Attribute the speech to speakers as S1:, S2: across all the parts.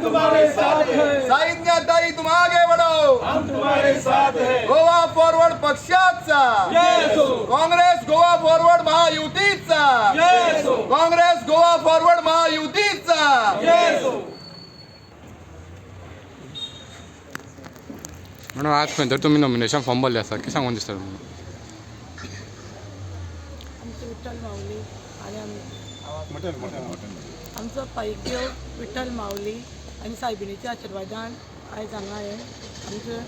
S1: तुम्हारे साथ हैं।
S2: साईज्ञा ताई, तुम आगे बढ़ो,
S1: हम तुम्हारे साथ हैं।
S2: गोवा फॉरवर्ड पक्षाचा
S1: जय असो।
S2: काँग्रेस गोवा फॉरवर्ड महायुतीचा।
S1: जय असो।
S2: काँग्रेस गोवा फॉरवर्ड महायुतीचा।
S1: जय असो।
S3: म्हणून आज खंय तर तुमी नॉमिनेशन फॉर्म भरले आसा, कितें सांगून दिसता तुमकां?
S4: आमचे विठ्ठल माऊली आणि आमचो पायदेव विठ्ठल माऊली आनी सायबिणीच्या आशिर्वादान आयज हांगा हें आमचें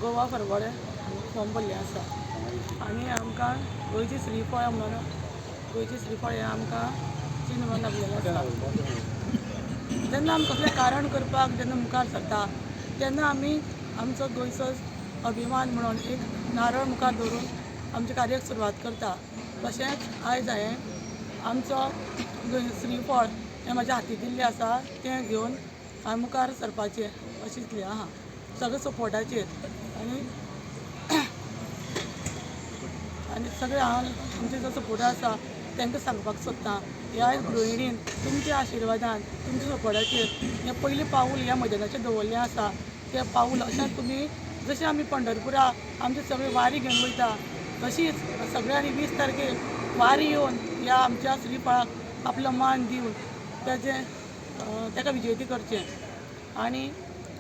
S4: गोवा फॉरवर्ड फॉर्म भरलें आसा आनी आमकां गोंयची श्रीफळ म्हणून, गोंयची श्रीफळ हें आमकां चिन्न म्हणून लागलेलें आसा। जेन्ना आमी कसलें कारण करपाक जेन्ना मुखार सरता तेन्ना आमी आमचो गोंयचो अभिमान म्हणून एक नारळ मुखार दवरून आमच्या कार्याक सुरवात करता। तशेंच आयज हांवें आमचो श्रीफळ हें म्हाज्या हाती दिल्लें आसा, तें घेवन हांवें मुखार सरपाचें अशें इतलें आहा सगळें सपोर्टाचेर। आनी आनी सगळें हांव आमचे जो सपोर्ट आसा तांकां सांगपाक सोदता, ह्या गृहिणीन तुमच्या आशिर्वादान तुमच्या सपोर्टाचेर हें पयलें पावूल ह्या मैदानाचेर दवरलें आसा। तें पावूल अशें तुमी जशें आमी पंढरपुरा आमची सगळी वारी घेवन वयता तशीच सगळ्यांनी 20 तारखेक वारी येवन ह्या आमच्या श्रीफळाक आपलो मान दिवन तेजें ताका विजयती करचें आनी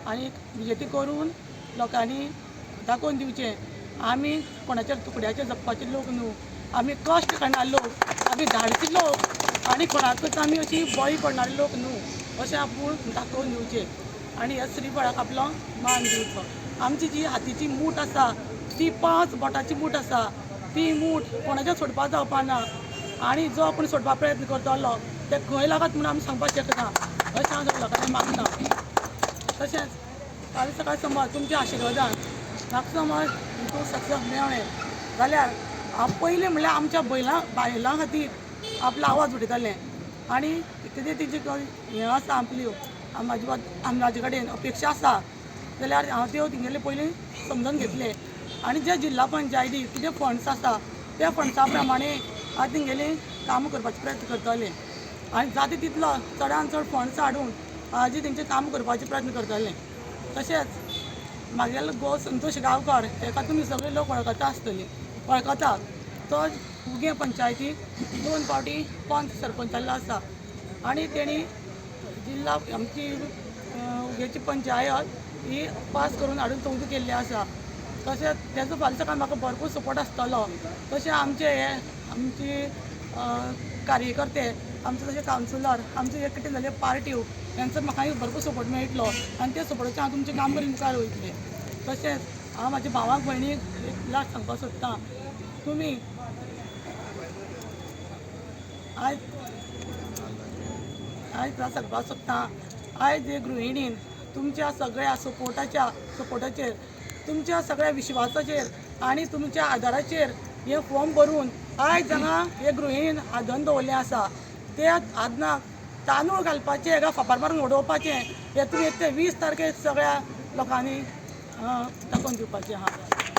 S4: आनी विजयती करून लोकांनी दाखोवन दिवचें आमी कोणाच्या तुकड्याचेर जगपाचे लोक न्हू, आमी कश्ट करणारे लोक, आमी धाडसी लोक आनी कोणाकूच आमी अशी बळी पडणारे लोक न्हू अशें आपूण दाखोवन दिवचें आनी ह्या श्रीफळाक आपलो मान दिवचो। आमची जी हातीची मूठ आसा ती 5 बोटाची मूठ आसा, ती मूठ कोणाच्या सोडपाक जावपा ना आनी जो आपूण सोडपाक प्रयत्न करतलो ते खंय लागत म्हणून आमी सांगपाक शकना अशें हांव सगळ्या लोकांनी मागता। तशेंच काल सकाळ समज तुमच्या आशिर्वादान म्हाका समज हितून सक्सेस मेळ्ळें जाल्यार हांव पयलीं म्हणल्यार आमच्या बायलां खातीर आपलो आवाज उठयतलें आनी कितें तेंची हें आसा आपल्यो म्हाजे कडेन अपेक्षा आसा जाल्यार हांव त्यो तेंगेले पयलीं समजून घेतलें आनी जे जिल्हा पंचायती कितें फंड्स आसा त्या फंड्सा प्रमाणे हांव तेंगेलीं कामां करपाचो प्रयत्न करतलें आनी जाता तितलो चडान चड फंड्स हाडून हाजी तेंचें काम करपाचो प्रयत्न करतलें। तशेंच म्हागेलो घोव संतोष गांवकार हेका तुमी सगळे लोक वळखता आसतली, वळखता। तो उगें पंचायतीक 2 फावटी पंच सरपंच जाल्लो आसा आनी तेणी जिल्हा आमची उगेची पंचायत ही पास करून हाडून 14 केल्ली आसा। तशेंच तेजो फाल्यां सकाळी म्हाका भरपूर सपोर्ट आसतलो। तशें आमचे हे आमची कार्यकर्ते, आमचे तशे कावन्सिलर, आमचे जे कितें जाले पार्ट्यो हेंचो म्हाका भरपूर सपोर्ट मेळटलो आनी त्या सपोर्टाचेर हांव तुमचें काम करून मुखार वयतलें। तशेंच हांव म्हाज्या भावाक भयणीक एक लास्ट सांगपाक सोदता, तुमी आयज आयज सांगपाक सोदता, आयज हे गृहिणीन तुमच्या सगळ्या सपोर्टाचेर तुमच्या सगळ्या विश्वासाचेर आनी तुमच्या आदाराचेर हे फॉर्म भरून आयज हांगा हे गृहिणीन आदन दवरलें आसा। त्या आदनाक तांदूळ घालपाचें एका फापार मारून उडोवपाचें हें तुमी एक ते 20 तारखेक सगळ्या लोकांनी दाखोवन दिवपाचें आहा।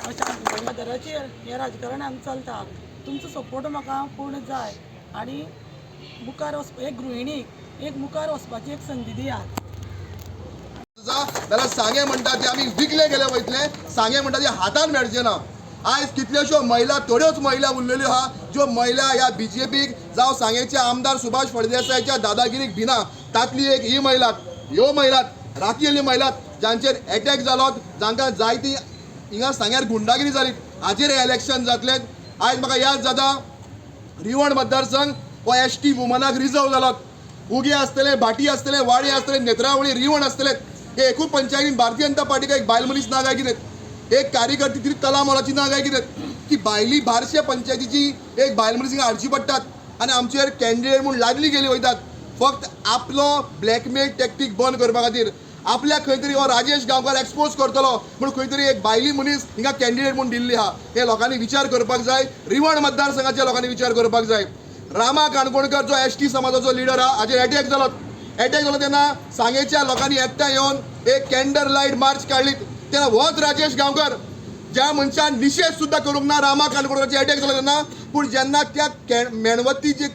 S4: अशें आदाराचेर हें राजकारण हांगा चलता। तुमचो सपोर्ट म्हाका पूर्ण जाय आनी मुखार वचपा एक गृहिणीक एक मुखार वचपाची एक संदी दियात।
S2: जाल्यार सांगे म्हणटा ते आमी विकले गेले वयतले, सांगे म्हणटा ते हातान मेळचे ना। आयज कितल्योश्यो महिला, थोड्योच महिला उरलेल्यो आहा ज्यो महिला ह्या बीजेपीक जावं सांगेचे आमदार सुभाष फळदेसायाच्या दादागिरीक भिना, तांतली एक ही महिला, ह्यो महिला राती येयल्ली महिला जांचेर एटॅक जालो, जांकां जायती हिंगा सांग्यार गुंडागिरी जाली, हाजेर हें इलेक्शन जातलें। आयज म्हाका याद जाता रिवण मतदारसंघ हो एस टी वुमनाक रिजर्व जालो, उगे आसतले, भाटी आसतले, वाडी आसतले, नेत्रावळी रिवण आसतले, हे एकूच पंचायतीन भारतीय जनता पार्टीक एक बायल मनीस ना काय कितें, एक कार्यकर्ती तरी तला मोलाची ना काय कितें, की भायली बारशे पंचायतीची एक बायल मनीस हिंगा हाडची पडटात आनी आमचेर कॅन्डिडेट म्हूण लागली गेली वयतात फक्त आपलो ब्लॅकमेल टॅक्टीक बंद करपा खातीर। आपल्याक खंय तरी हो राजेश गांवकार एक्सपोज करतलो म्हूण खंय तरी एक बायली मनीस हिंगा कॅन्डिडेट म्हूण दिल्ली आहा, हे लोकांनी विचार करपाक जाय। रिवण मतदारसंघाच्या लोकांनी विचार करपाक जाय। रामा काणकोणकर जो एस टी समाजाचो लिडर आहा हाचेर एटॅक जालो, एटॅक जालो तेन्ना सांगेच्या लोकांनी एकठांय येवन एक कॅन्डल लायट मार्च काडली तेन्ना होच राजेश गांवकर ज्या मनशान निशेध सुद्दां करूंक ना रामा काणकोणकराचेर एटॅक जालो तेन्ना, पूण जेन्ना त्या मेणबत्ती जी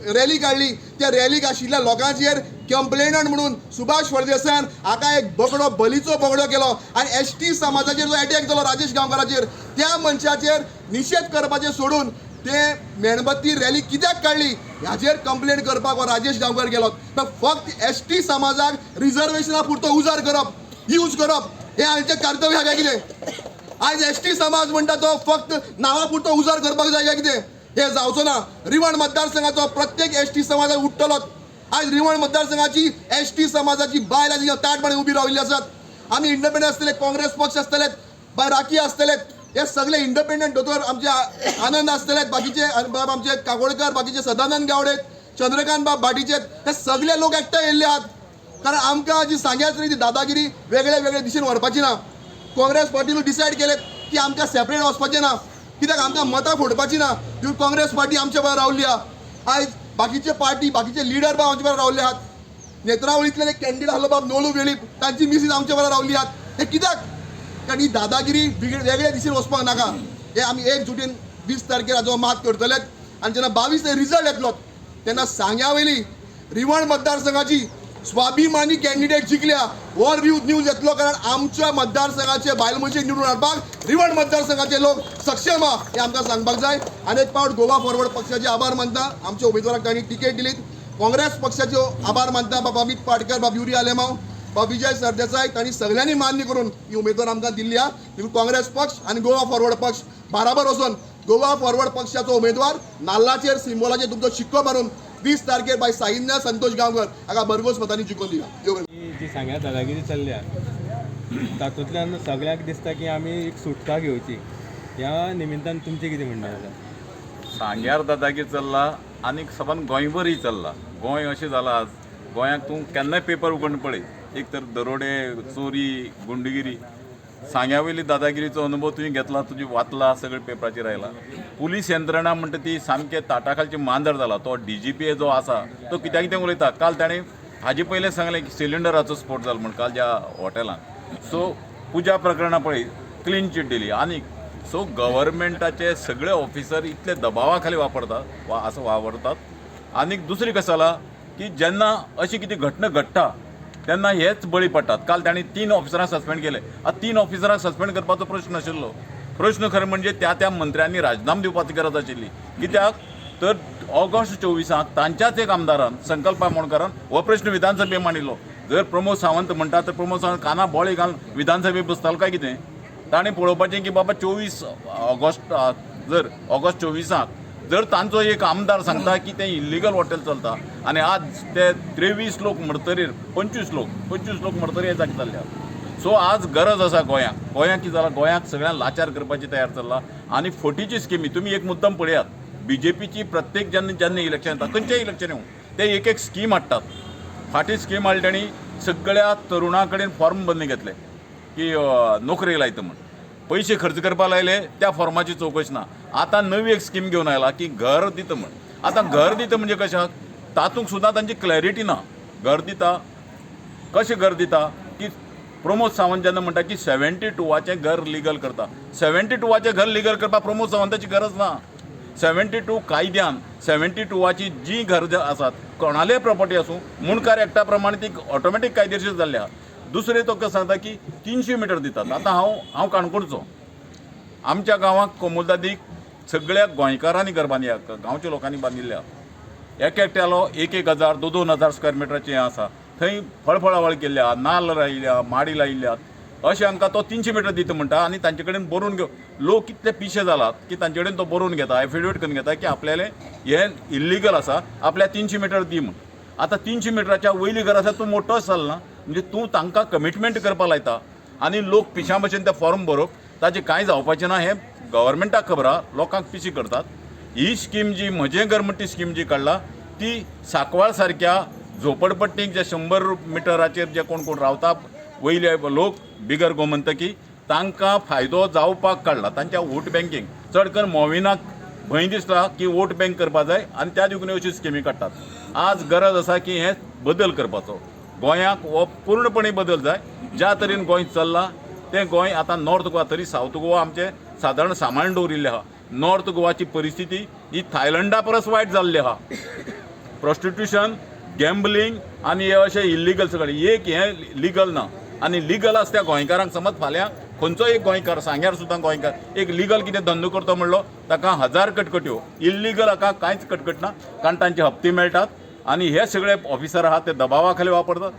S2: रॅली काडली त्या रॅलीक आशिल्ल्या लोकांचेर कंप्लेनंट म्हणून सुभाष फळदेसायान हाका एक बोकडो, बलीचो बोकडो केलो आनी एसटी समाजाचेर जो एटॅक जालो राजेश गांवकाराचेर, त्या मनशाचेर निशेध करपाचें सोडून ते मेणबत्ती रॅली कित्याक काडली हाजेर कंप्लेन करपाक हो राजेश गांवकर गेलो. तर फक्त एसटी समाजाक रिजर्वेशना पुरतो उजार करप, यूज करप हें हांचें कर्तव्य आहा काय कितें? आयज एसटी समाज म्हणटा तो फक्त नांवा पुरतो उजार करपाक जाय काय कितें? हें जावचो ना. रिवण मतदारसंघाचो प्रत्येक एसटी समाजाक उठ्ठलोच. आयज रिवण मतदारसंघाची एसटी समाजाची बायल आनी ताटपणे उबी राविल्ली आसात. आमी इंडिपेंडंट आसतले, काँग्रेस पक्ष आसतले, बाय राखी आसतले, हे सगळे इंडिपेंडंट दोतोर आमचे आनंद आसतले, बाकीचे बाब आमचे काकोडकर, बाकीचे सदानंद गावडे, चंद्रकांत बाब भाटीचे, हे सगळे लोक एकठांय येयल्ले आहात. कारण आमकां जी सांग्याच ती दादागिरी वेगळे वेगळे दिशेन व्हरपाची ना. काँग्रेस पार्टीन डिसायड केलें की आमकां सेपरेट वचपाचें ना, कित्याक आमकां मतां फोडपाची ना. देखून काँग्रेस पार्टी आमच्या बरोबर रावली आहा. आयज बाकीचे पार्टी, बाकीचे लिडर बाब आमच्या बरोबर रावले आहात. नेत्रावळींतल्यान एक कॅन्डिडेट आसलो बाब नोलू वेळीप, तांची मिसीस आमच्या बरोबर रावली आहात. हे कित्याक? कारण ही दादागिरी वेगळे दिशेन वचपाक नाका. हे आमी एकजुटीन 20 तारखेर हाजो मात करतलेच आनी जेन्ना 22 रिजल्ट येतलो तेन्ना सांग्या वयली रिवण मतदारसंघाची स्वाभिमानी कॅन्डिडेट जिखल्या हो न्यूज येतलो. कारण आमच्या मतदारसंघाचे बायल मनशेक निवडून हाडपाक रिवण मतदारसंघाचे लोक सक्षम आहा हें आमकां सांगपाक जाय. आनी एक पावट गोवा फॉरवर्ड पक्षाचे आभार मानता, आमच्या उमेदवाराक तांणी तिकेट दिली. काँग्रेस पक्षाचे आभार मानता बाबा अमित पाटकर, बाब युरी आलेमाव, बाब विजय सरदेसाय, तांणी सगळ्यांनी मान्य करून ही उमेदवार आमकां दिल्ली आहा. देखून काँग्रेस पक्ष आनी गोवा फॉरवर्ड पक्ष बाराबर वचून गोवा फॉरवर्ड पक्षाचो उमेदवार नाल्लाचेर सिंबॉलाचेर तुमचो शिक्को मारून 20 तारखेर बाय साईन्या संतोष गांवकर हाका भरघोस मतांनी जिखोवन दिया.
S5: जी सांग्या दादागिरी चल्ल्या तातूंतल्यान सगळ्यांक दिसता की आमी एक सुटका घेवची, ह्या निमित्तान तुमचें कितें म्हणणें आसा?
S6: सांग्यार दादागिरी चल्ला आनी सबंद गोंयभरय चल्ला. गोंय अशें जालां आज, गोंयांत तूं केन्नाय पेपर उगडून पळय, एक तर दरोडे, चोरी, गुंडगिरी. सांग्या वयली दादागिरीचो अनुभव तुवें घेतला, तुजी वाचला, सगळे पेपराचेर आयला. पुलीस यंत्रणा म्हणटा ती सामके ताटा खालची मांजर जाला. तो DGP जो आसा तो कित्याक कितें उलयता. काल ताणें हाजे पयलें सांगलें की सिलिंडराचो स्फोट जालो म्हण काल ज्या हॉटेलान. सो पुजा प्रकरणां पळय क्लीन चीट दिली. आनी सो गव्हर्मेंटाचे सगळे ऑफिसर इतले दबावा खाली वापरतात वा असो वावरतात. आनी दुसरी गजाल की जेन्ना अशी कितें घटना घडटा तेन्ना हेच बळी पडटात. काल तांणी 3 ऑफिसरांक सस्पेंड केले. आतां 3 ऑफिसरांक सस्पेंड करपाचो प्रश्न आशिल्लो. प्रश्न खरें म्हणजे त्या त्या मंत्र्यांनी राजीनामो दिवपाची गरज आशिल्ली. कित्याक तर ऑगस्ट 24 तांच्याच एक आमदारान संकल्प आमोणकारान हो प्रश्न विधानसभेत मांडिल्लो. जर प्रमोद सावंत म्हणटा तर प्रमोद सावंत काना बोळे घालून विधानसभेत बसतालो काय कितें? ताणें पळोवपाचें की बाबा 24 ऑगस्ट जर ऑगस्ट 24 जर तांचो एक आमदार सांगता की तें इल्लिगल हॉटेल चलता आनी आज ते 23 लोक मरतरीर, 25 लोक मरतरीर हे जागे जाल्ले. सो आज गरज आसा गोंयांक. गोंयांक कितें जालां, गोंयांक सगळ्यांक लाचार करपाची तयार चल्ला. आनी फटीची स्किमी तुमी एक मुद्दम पळयात, बीजेपीची प्रत्येक जेन्ना जेन्ना इलेक्शन येता, खंयचें इलेक्शन येवं, ते एक एक स्कीम हाडटात. फाटीं स्कीम हाडली तांणी सगळ्या तरुणां कडेन फॉर्म बंद घेतले की नोकरी लायता म्हण, पयशे खर्च करपाक लायले, त्या फॉर्माची चवकशी ना. आतां नवी एक स्कीम घेवन आयला की घर दिता म्हण. आतां घर दिता म्हणजे कशाक, तातूंत सुद्दां तांची क्लॅरिटी ना. घर दिता कशें घर दिता की प्रमोद सावंत जेन्ना म्हणटा की 72वाचें घर लिगल करता, 72वाचें घर लिगल करपाक प्रमोद सावंताची गरज ना. 72 कायद्यान 72वाची जी घर आसात कोणाले प्रॉपर्टी आसूं मुंडकार एक्टा प्रमाणे ती ऑटोमॅटीक कायदेशीर जाल्ली आहा. दुसरें तो कशें सांगता की 300 मिटर दितात. आतां हांव काणकोणचो, आमच्या गांवाक कोमुलदादीक सगळ्या गोंयकारांनी घर बांदिया, गांवच्या लोकांनी बांदिल्ले आहा. एक एकट्यालो 1-1 हजार 2-2 हजार स्क्वेअर मिटराचें आसा, थंय फळफळावळ केल्ली आहा, नाल्ल लायिल्ल्या, माडी लायिल्ल्या, अशें आमकां तो 300 मिटर दिता म्हणटा. आनी तांचे कडेन बरोवन घेवन लोक कितले पिशे जालात की तांचे कडेन तो बरोवन घेता, एफिडेवीट करून घेता की आपल्याले हें इल्लिगल आसा, आपल्या 300 मिटर दी म्हण. आतां 300 मिटराच्या वयली घर आसा, तूं मोटोच जाल ना, म्हणजे तूं तांकां कमिटमेंट करपाक लायता. आनी लोक पिशां भशेन ते फॉर्म भरप, ताचें कांय जावपाचें ना हें गव्हर्मेंटाक खबर आहा, लोकांक पिशी करतात. ही स्कीम जी म्हजें घर म्हणटी स्कीम जी काडला ती सांकवाळ सारक्या झोपडपट्टीक जे 100 मिटराचेर जे कोण कोण रावता वयले लोक बिगर गोमंतकी तांकां फायदो जावपाक काडला. तांच्या वोट बँकींग चड करून मोविनाक भंय दिसता की वोट बँक करपा जाय आनी त्या देखून अश्यो स्किमी काडटात. आज गरज आसा की हें बदल करपाचो, गोंयाक हो पूर्णपणे बदल जाय. ज्या तरेन गोंय चल्लां तें गोंय आतां नॉर्थ गोवा तरी सावथ गोवा आमचें सादारण सांबाळून दवरिल्लें आहा. नॉर्थ गोवाची परिस्थिती ही थायलंडा परस वायट जाल्ली आहा. प्रोस्टिट्युशन, गॅम्बलिंग आनी हे अशें इल्लिगल सगळें. एक हें लिगल ना आनी लिगल आसा त्या गोंयकारांक समज फाल्यां खंयचो एक गोंयकार सांग्यार सुद्दां गोंयकार एक लिगल कितें धंदो करता म्हणलो ताका 1000 कटकट्यो, इल्लिगल हाका कांयच कटकट ना, कारण तांचे हप्ते मेळटात. आनी हे सगळे ऑफिसर आहात ते दबावा खाली वापरतात.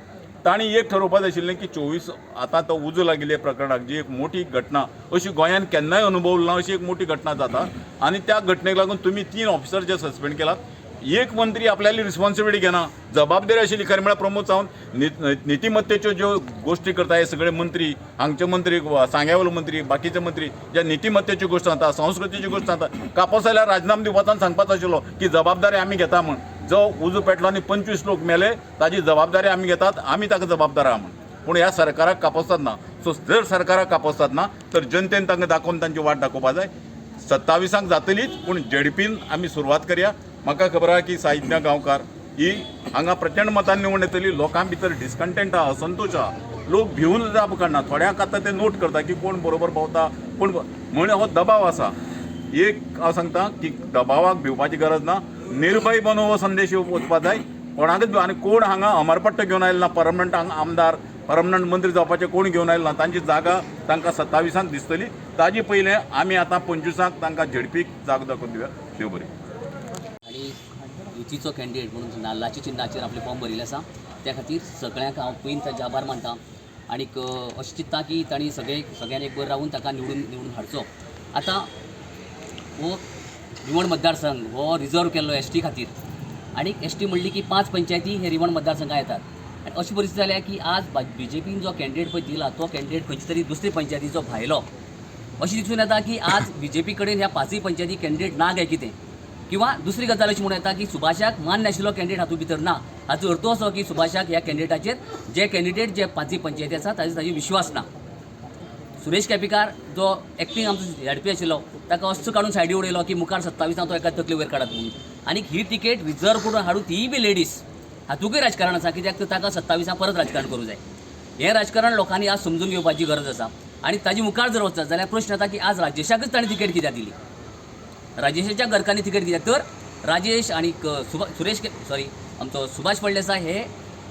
S6: तांणी एक ठरोवपाक जाय आशिल्लें की 24 आतां तो उजो लागिल्ल्या प्रकरणाक जी एक मोठी घटना अशी गोंयान केन्नाय अनुभवली ना अशी एक मोठी घटना जाता आनी त्या घटनेक लागून तुमी 3 ऑफिसर जे सस्पेंड केलात, एक मंत्री आपल्याली रिस्पॉन्सिबिलिटी घेना, जबाबदारी आशिल्ली खरें म्हळ्यार प्रमोद सावंत नितिमत्तेच्यो ज्यो गोश्टी करता हे सगळे मंत्री, हांगचे मंत्री, सांग्यावयलो मंत्री, बाकीचे मंत्री ज्या नितिमत्तेच्यो गोश्टी सांगता, संस्कृतीच्यो गोश्टी सांगता, कापोस जाल्यार राजीनामो दिवपाचो सांगपाचो आशिल्लो की जबाबदारी आमी घेता म्हूण. जो उजो पेटलो आनी 25 लोक मेले ताजी जबाबदारी आमी घेतात, आमी ताका जबाबदार आहा म्हूण. पूण ह्या सरकाराक कापोस्ताद ना. सो जर सरकाराक कापोस्ताद ना तर जनतेन तांकां दाखोवन तांची वाट दाखोवपा जाय. 27 जातलीच, पूण जेडपीन आमी सुरवात करया. म्हाका खबर आहा की साहित्य गांवकार ही हांगा प्रचंड मतान निवडून येतली. लोकां भितर डिस्कंटेंट आहा, असंतोश आहा, लोक भिवन जाप काडना. थोड्यांक आतां ते नोट करता की कोण बरोबर भोंवता कोण, म्हण हो दबाव आसा. एक हांव सांगता की दबावाक भिवपाची गरज ना, निर्भय बनो हो संदेश वचपा जाय कोणाकच. आनी कोण हांगा अमरपट्टो घेवन आयलो ना, परमनंट हांगा आमदार, परमनंट मंत्री जावपाचे कोण घेवन आयलो ना, तांची जागा तांकां 27 दिसतली. ताजी पयलें आमी आतां 25 तांकां झेडपीक जागो दाखोवन दिवया. देव बरें.
S7: आनी युतीचो कॅन्डिडेट म्हणून नाल्लाच्या चिन्नाचेर आपले फॉर्म भरिल्ले आसा, त्या खातीर सगळ्यांक हांव पयलीं तांचे आभार मानता. आनीक अशें चिंत्ता की तांणी सगळ्यांनी एक बरें रावून ताका निवडून हाडचो. आतां हो रिवण मतदारसंघ हो रिजर्व केल्लो एस टी खातीर, आनी एस टी म्हणली की 5 पंचायती हे रिवण मतदारसंघात येतात. आनी अशी परिस्थिती जाल्या की आज बी जे पीन जो कॅन्डिडेट पळय दिला तो कॅन्डिडेट खंयची तरी दुसरी पंचायतीचो भायलो अशें दिसून येता की आज बी जे पी कडेन ह्या 5 पंचायती कॅन्डिडेट ना काय कितें. किंवा दुसरी गजाल अशी म्हणूं येता की सुभाषाक मान्य आशिल्लो कॅन्डिडेट हातूंत भितर ना. हाचो अर्थ असो की सुभाषाक ह्या कॅन्डिडेटाचेर जे कॅन्डिडेट जे 5 पंचायती आसा ताजेर ताजो विश्वास ना. सुरेश केपेकार जो एक्टींग आमचो झेडपी आशिल्लो ताका असो काडून सायडी उडयलो की मुखार 27 तो एका तकले वयर काडात म्हणून. आनी ही तिकेट रिजर्व करून हाडून तीय बी लेडीज, हातूंकय राजकारण आसा, कित्याक तर ताका 27 परत राजकारण करूं जाय. हें राजकारण लोकांनी आज समजून घेवपाची गरज आसा. आनी ताजे मुखार जर वचत जाल्यार प्रश्न येता की आज राजेशाकच ताणें तिकेट कित्याक दिली, राजेशाच्या घरकांनी तिकेट कित्याक. तर राजेश आनी सुरेश सॉरी आमचो सुभाष फळदेसाय हे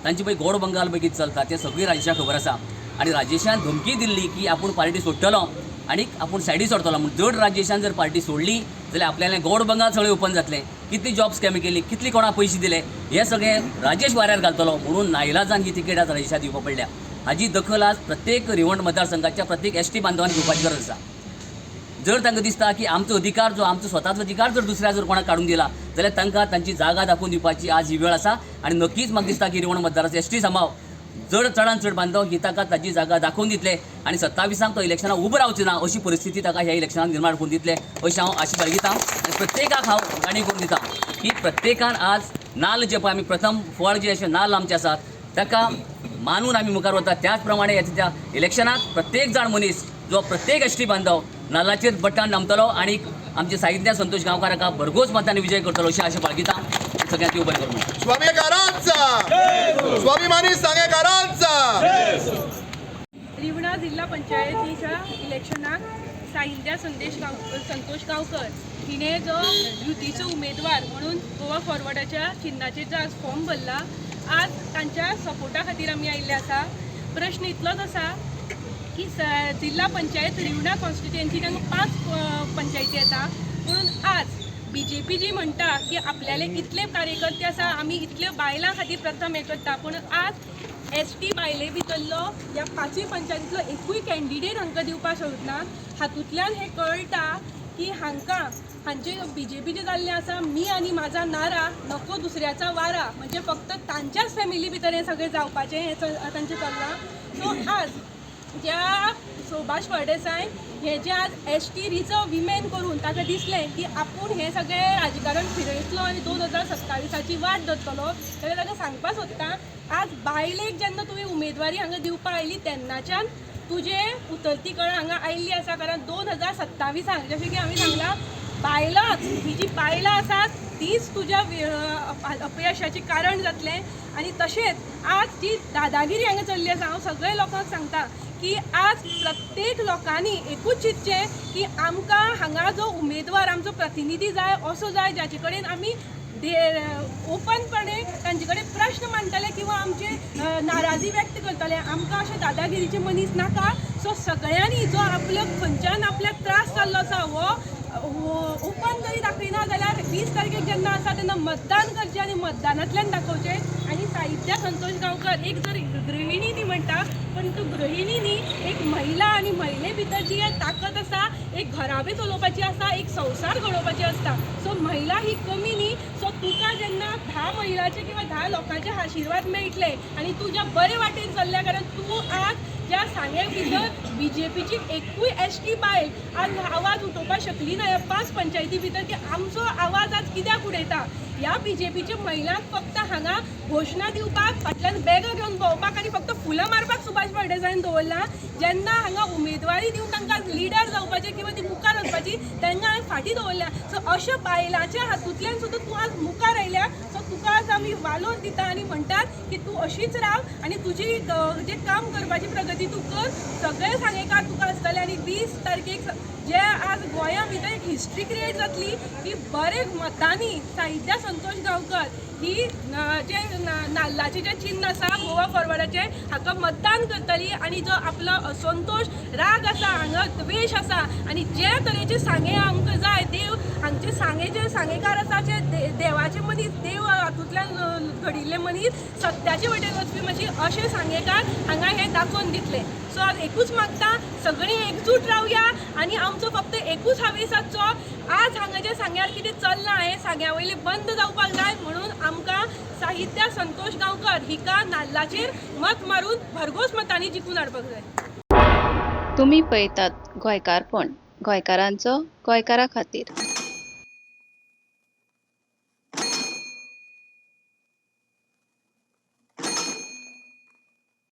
S7: तांची पळय गोड बंगाल पळय कितें चलता तें सगळी राजेशाक खबर आसा. आनी राजेशान धमकी दिल्ली की आपूण पार्टी सोडटलो आनी आपूण सायडी सोडटलो म्हूण. जर राजेशान जर पार्टी सोडली जाल्यार आपल्याला गोड बंगाल सगळें ओपन जातलें, कितली जॉब स्कॅम केली, कितली कोणाक पयशे दिले, हें सगळें राजेश वाऱ्यार घालतलो म्हणून नायलाजान ही तिकेट आज राजेशाक दिवपा पडल्या. हाजी दखल आज प्रत्येक रिवण मतदारसंघाच्या प्रत्येक एस टी बांधवांनी घेवपाची गरज आसा. जर तांकां दिसता की आमचो अधिकार जो आमचो स्वताचो अधिकार जर दुसऱ्या जर कोणाक काडून दिला जाल्यार तांकां तांची जागा दाखोवन दिवपाची आज ही वेळ आसा. आनी नक्कीच म्हाका दिसता की रिवण मतदाराचो एस टी समाव जर चडान चड बांधव ही ताका ताजी जागा दाखोवन दितले आनी 27 तो इलेक्शनाक उबो रावचो ना अशी परिस्थिती ताका ह्या इलेक्शनाक निर्माण करून दितले अशें हांव आशा बाळगितां. आनी प्रत्येकाक हांव जाणीव करून दिता की प्रत्येकान आज नाल्ल जे पळय आमी प्रथम फळ जे अशें नाल्ल आमचे आसात ताका मानून आमी मुखार वता. त्याच प्रमाणे ह्या त्या इलेक्शनाक प्रत्येक जाण मनीस जो प्रत्येक एस टी बांधव नाल्लाचेर बटन दामतलो आनी आमचे साहित्य संतोष गांवकार हाका भरघोस मतांनी विजय करतलो अशी आशा बाळगिता. सगळ्यांक देव बरें करूं.
S2: स्वाभिकारांचा, स्वाभिमानी सांगेकारांचा.
S8: रिवणा जिल्हा पंचायतीच्या इलेक्शनाक साहिंद्या संतोष गांवकर हिणे जो युतीचो उमेदवार म्हणून गोवा फॉरवर्डाच्या चिन्नाचेर जो आज फॉर्म भरला, आज तांच्या सपोर्टा खातीर आमी आयिल्ले आसा. प्रश्न इतलोच आसा की जिल्हा पंचायत रिवणा कॉन्स्टिट्युएन्सीक हांगा 5 पंचायती येता, म्हणून आज बी जे पी जी म्हणटा की आपल्याले इतले कार्यकर्ते आसा, आमी इतले बायलां खातीर प्रथम हें करता, पूण आज एस टी बायले भितरलो ह्या 5 पंचायतींतलो एकूय कॅन्डिडेट हांकां दिवपाक शकना. हातूंतल्यान हें कळटा की हांकां हांचे बी जे पीचें जाल्लें आसा मी आनी म्हाजा नारा नको दुसऱ्याचा वारा, म्हणजे फक्त तांच्याच फॅमिली भितर हें सगळें जावपाचें हें तांचें चल्लां. सो आज ज्या सुभाष फळदेसाय हे जे आज एस टी रिजर्व विमेन करून ताका दिसलें की आपूण हें सगळें राजकारण फिरयतलो आनी 2027 वाट धरतलो, जाल्यार ताका सांगपाक सोदता आज बायलेक जेन्ना तुवें उमेदवारी हांगा दिवपाक आयली तेन्नाच्यान तुजे उतरती कळा हांगा आयिल्ली आसा. कारण 2027 जशें की हांवें सांगलां बायलांच ही जी बायलां आसात तीच तुज्या अपयशाचें कारण जातलें. आनी तशेंच आज जी दादागिरी हांगा चल्ली आसा, हांव सगळे लोकांक सांगता की आज प्रत्येक लोकांनी एकूच चिंतचें की आमकां हांगा जो उमेदवार आमचो प्रतिनिधी जाय असो जाय जाचे कडेन आमी ओपनपणे तांचे कडेन प्रश्न मांडटले किंवा आमचे नाराजी व्यक्त करतले. आमकां अशे दादागिरीचे मनीस नाका. सो सगळ्यांनी जो आपलो खंयच्यान आपल्याक त्रास जाल्लो आसा हो ओपन जरी दाखयना जाल्यार 20 तारखेक जेन्ना आसा तेन्ना मतदान करचें आनी मतदानांतल्यान दाखोवचें. आनी साहित्या संतोष गांवकर एक जर गृहिणी ती म्हणटा, परंतु गृहिणी न्ही, एक महिला आनी महिले भितर जी ताकद आसा, एक घराबे चलोवपाची आसा, एक संवसार घडोवपाची आसता. सो महिला ही कमी न्ही. सो तुका जेन्ना 10 महिलाचे किंवा 10 लोकांचे आशिर्वाद मेळटले आनी तूं ज्या बरे वाटेन चल्ल्या, कारण तूं आज ज्या सांग्या भितर बीजेपीची एकूय एसटी बायल आज आवाज उठोवपाक शकली ना ह्या 5 पंचायती भितर की आमचो आवाज आज कित्याक उडयता. ह्या बीजेपीच्या महिलांक फक्त हांगा घोशणा दिवपाक, फाटल्यान बॅगां घेवन भोंवपाक आनी फक्त फुलां मारपाक सुभाष फळदेसायान दवरला. जेन्ना हांगा उमेदवारी दिवन तांकां लिडर जावपाचें किंवा ती मुखार वचपाची तांकां हांवें फाटीं दवरल्या. सो अशा बायलांच्या हातूंतल्यान सुद्दां तूं आज मुखार आयल्या. सो तुका आज आमी वालोर दिता आनी म्हणटात की तूं अशीच राव आनी तुजी जे काम करपाची प्रगती तूं कर. सगळे सांगेकार तुका आसतले. आनी 20 तारखेक जे आज गोंया भितर एक हिस्ट्री क्रिएट जातली की बरे मतांनी साहित्या संतोष गांवकर ही जे नाल्लाचें जें चिन्न आसा गोवा फॉरवर्डाचें हाका मतदान करतली आनी जो आपलो असंतोष, राग आसा, हांगा द्वेश आसा आनी जे तरेचे सांगे आमकां जाय, देव हांगचे सांगे जे सांगेकार आसा, जे देवाचे मनीस, देव हातूंतल्यान घडिल्ले मनीस, सत्याचे वटेन वचपी मातशी अशे सांगेकार हांगा हें दाखोवन दितले. सो आज एकूच मागता, सगळीं एकजूट रावया आनी आमचो फक्त एकूच हावेस आसचो, आज हांगा जें सांग्यार कितें चल्लां हें सांग्या वयलें बंद जावपाक जाय. म्हणून आमकां साहित्या संतोष गांवकर हिका नाल्लाचेर मत मारून भरघोस मतांनी जिखून हाडपाक जाय.
S9: तुमी पळयतात गोंयकारपण, गोंयकारांचो गोंयकारा खातीर.